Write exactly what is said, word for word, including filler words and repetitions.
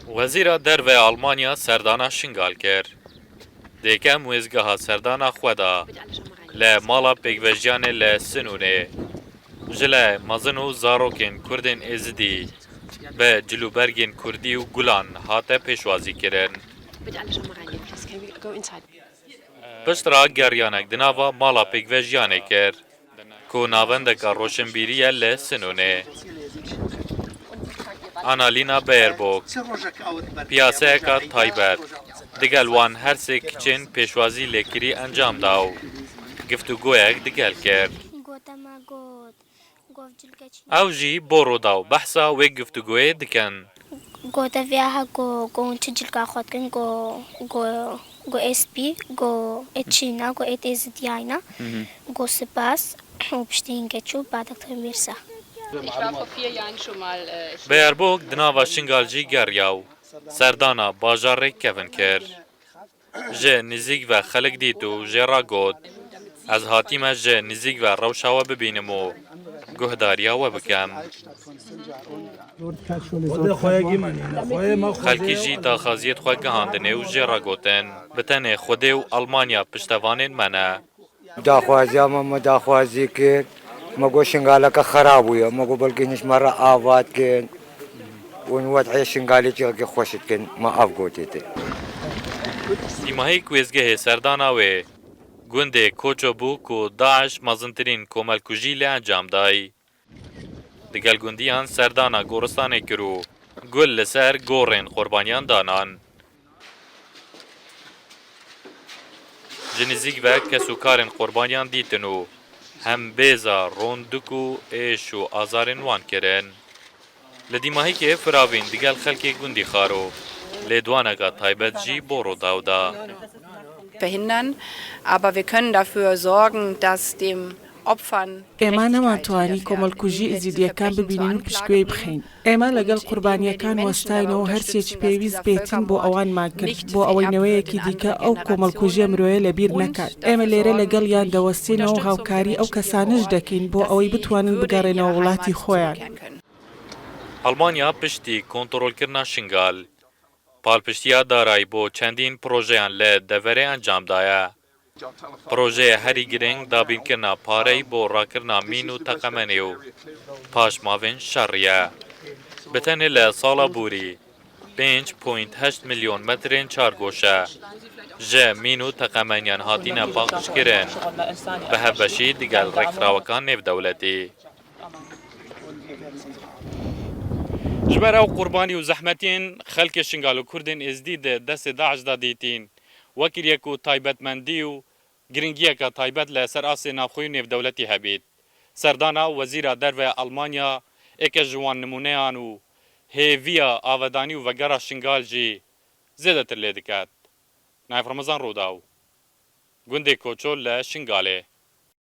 Wezîra Derve ya Almanya serdana Şingal kir. Di yekem wêzgeha serdana xwe de li mala pêkvejiyanê li Sinûnê ji le mezin û zarokên Kurdên Êzidî bi cilûbergên Kurdî û gulan hate pêşwazî kirin. Piştre geriyanek di nava mala pêkvejiyanê kir, ku navendeke roşinbîrî ye li Sinûnê. Annalena Baerbock, piyaseyeka taybet, digel wan her sê kiçên pêşwazî lêkirî encam da û giftûgoyek digel kir. Gote me got, Ew jî bo Rodaw behsa wê giftûgoyê dikin. Gote viya he go, go hûn çi cilka xwe dikin, go, go, go ê spî, go ê çîna, go ê têzidiyayna, go spas û piştî hingê çû badek tewmîrsa. Baerbock di nava Şingal jî geriya û serdana bajarê kevin kir. Ji nizîk ve xelk dît û jê re got, Ez hatîme ji nizîk ve rewşa we bibînim û guhdariya we bikim. Xelkî jî daxwaziyêt xwe gihandinê û jê re gotin, bi tenê Xwedê û Almanya piştevanên me ne. Daxwaziya me, me daxwazî kir. Me got, Şingaleke xera bûye. Me got, belkî hiş me re ava dikin. Û wedhê Şingalê çiqekî xweş dikin. Me ev gotê te. Dîmahî ku wêzgehê serdana wê gundê Koço bû ku DAIŞ mezintirîn komelkujî lê encam dayî. Digel gundiyan serdana goristanê kir û gul li ser gorên qurbaniyan danan. Ji nizîk ve kes û karên qurbaniyan dîtin û hem bêza rûndik û êş û azarên wan kirin. Li Dîmahîkê firavîn digel xelkê gundî xwar û lêdwaneka taybet jî bo Rodaw da. Verhindern, aber wir können dafür sorgen, dass dem Opfern ئێمە نەمانتوانی کۆمەڵکوژی ئێزیدییەکان ببینین و پشتگوێی بخەین. ئێمە لەگەڵ قوربانییەکان وەستاینەوە و هەرچییەکی پێویست بێتین بۆ ئەوانمان کرد، بۆ ئەوەی نەوەیەکی دیکە ئەو کۆمەڵکوژییە مرۆیە لەبیر نەکات. ئێمە لێرە لەگەڵیان دەوەستینەوە و هاوکاری ئەو کەسانەش دەکەین بۆ ئەوەی بتوانن بگەڕێنەوە وڵاتی خۆیان. ئەڵمانیا پشتی کۆنتڕۆلکردنا شنگال، پاڵپشتییە دارایی بۆ چەندین پڕۆژەیان لە دەڤەرێ ئەنجام دایە. پڕۆژەیە هەری گرنگ دابینکردنا پارەی بۆ ڕاکردنا مین و تەقەمەنی و پاشماوên şerî ye. Bi tenê li sala borî pênc point heşt milyon metrên çargoşe ji mîn û teqemeniyan hatine paqijkirin, bi hevbeşî digel rêkxirawekan nêvdewletî. Ji ber ew qurbanî û zehmetiyên xelkê Şingal û Kurdên Êzdî di destê DAIŞ de dîtîn, wekirî ye ku taybetmendî û giringiyeke taybet li ser astê navxweyî û nêvdewletî hebît. Serdana Wezîra Derve ya Almanya êke ji wan nimûneyan û hêviya avedanî û vegera Şingal jî zêdetir lê diket. Naif Remezan Rûdaw, gundê Koço li Şingalê.